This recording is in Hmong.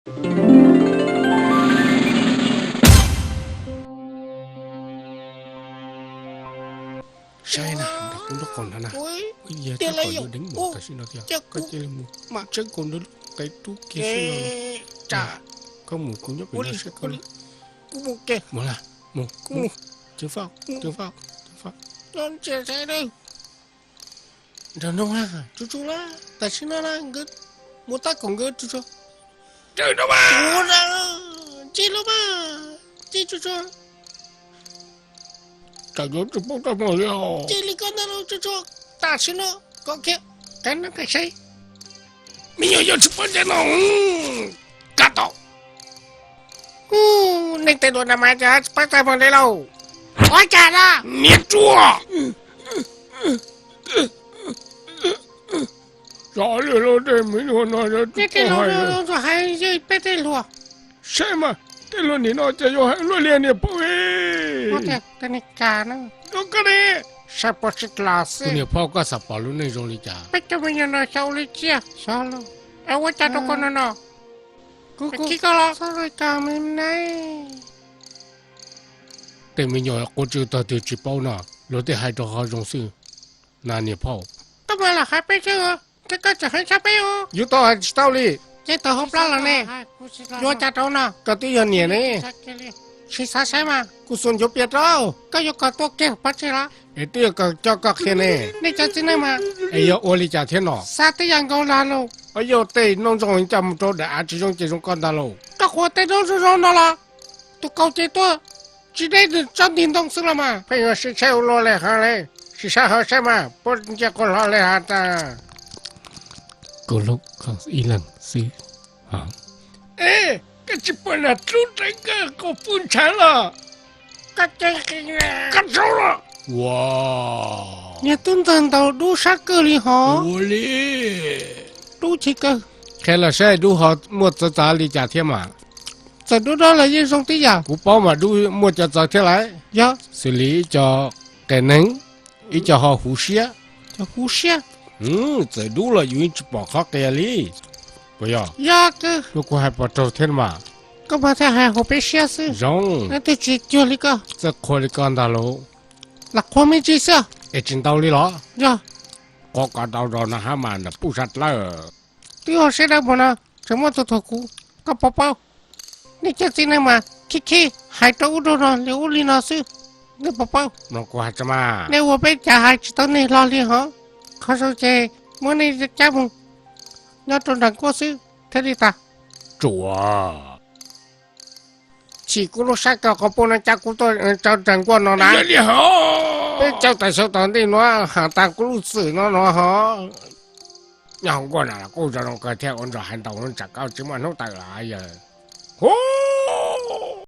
Saib na, nrog kuv nraub qaum no na. Ib yam tab tom yuav deev mus tam sim no tiag, koj cia li mus tseeb kaus nraug lub qe rub kiag xwb no. Koj mus, kuv nyob pem no saib koj. Mus, mus, mus. Ceev faj, ceev faj, ceev faj. Nrog no, tsuj tsuj na, tam sim no na nkawd mus tab kaum nkawd tsuj tsuj. Cia los mas, cia tsuj tsuj. Tsam yuav tsis paub tau mog li os. Cia li koj ntag lauj tsuj tsuj, tam sim no koj kiag qev neeb qev saib. Me nyuam yog tsis paub ntev no, kab tau. Neeg tej duab na mas cas tsis paub txaj muag li lauj. Ua cas na? Niag ruam. Zov li lub tej me nyuam no, tej hluas hais peb tej hluas. Saib mas, tej hluas nim no cas yuav hais luaj li niam phauj. Niam phauj, koj xav pom lub neej zoo li cas? Peb cov me nyuam no xyov ua li tsiaj xyov los, es ua cas rau koj no no? Kuv, kuv, koj los. Tej me nyuam quav tsw tog twg tsis paub no, luag tej hais rau qhov zoo xwb. Na niam phauj, koj mas lam hais peb xwb, koj tseem hais tshaj peb os. Yus tau hais tsis tau li. Ces tawm hauv plab los ne, yuav cas rau no? Koj twb yog niam ne. Tsis xav saib mas. Kuv xuas ncuav pias rau. Koj yuav kom tuaj kiag pov tseg los? Es twb yog kom coj koj qhia ne. Nej cov txiv neej mas. Es yog ua li cas thiab no? Xav tib yam nkaus ntag lauj. Yog tej noob zoo coj mus rau daim av tsis zoo ces zoo koj ntag lauj. Koj qhuas tej noob zoo zoo no los? Tus kaus ces tuaj tsis deb tsob nti ntoo xwb los mas. Pheej yuav sib tshaib ua luaj li hos li. Sim saib hauv saib mas puab nce quas hlo li hos tas. Kuv hlub koj ib leeg xwb hos. Koj tsis pom nas hlub rau koj quas puj ntshav los? Koj tsaub los. Ua, niag tub ntxawg ntaus dub sab kawg li hos. Ua li, dub chim kawg. Qhia los saib dub ho muaj txawv txav li cas thiab mas. Txawm dub dub los yeej zoo tib yam. Kuv paub mas dub muaj cov txawv thiab lauj. Yog. Xws li ib co qias neeg, ib co ho huv siab. Huv siab. Txawm dub los yus yeej tsis pom qhov qias li. Puas yog? Yog kawg. Yog kuv hais pom raug thiab mas. Koj mas thiaj hais hauv peb siab xwb. Zoo. Neb twb tsis cuag li koj. Txawj qhuas li koj ntag lauj. Lam qhuas me ntsis xwb. Es tsis ntau li los? Yog. Qhuas kom tau zog no hab mas nram puj sab dlawb. Twb ho siab dawb paug no, tseem muaj tus thuam kuv, koj puas paub? Nej cov txiv neej mas khib khib hais rau ub rau no li ub li no xwb, nej puas paub? Mloog kuv hais tso mas. Nej ua peb cas hais tsis tau nej hlo li hos. Qhov zoo ces muab nej cab mus nyob rau nram nkuaj xwb thiaj li tas. Tsuav. Chim kuv lub sab koj quas puj no cab kuv tuaj rau nram nkuaj no na. Peb caug tas xyoo tom ntej nuav has tas kuv lub txwm no no hos. Nyob hauv nkuaj no los kuj zoo zoo kawg thiab, ua ntsuag hais ntau tsam koj tsis muaj hnub tawm los yawg. Hu,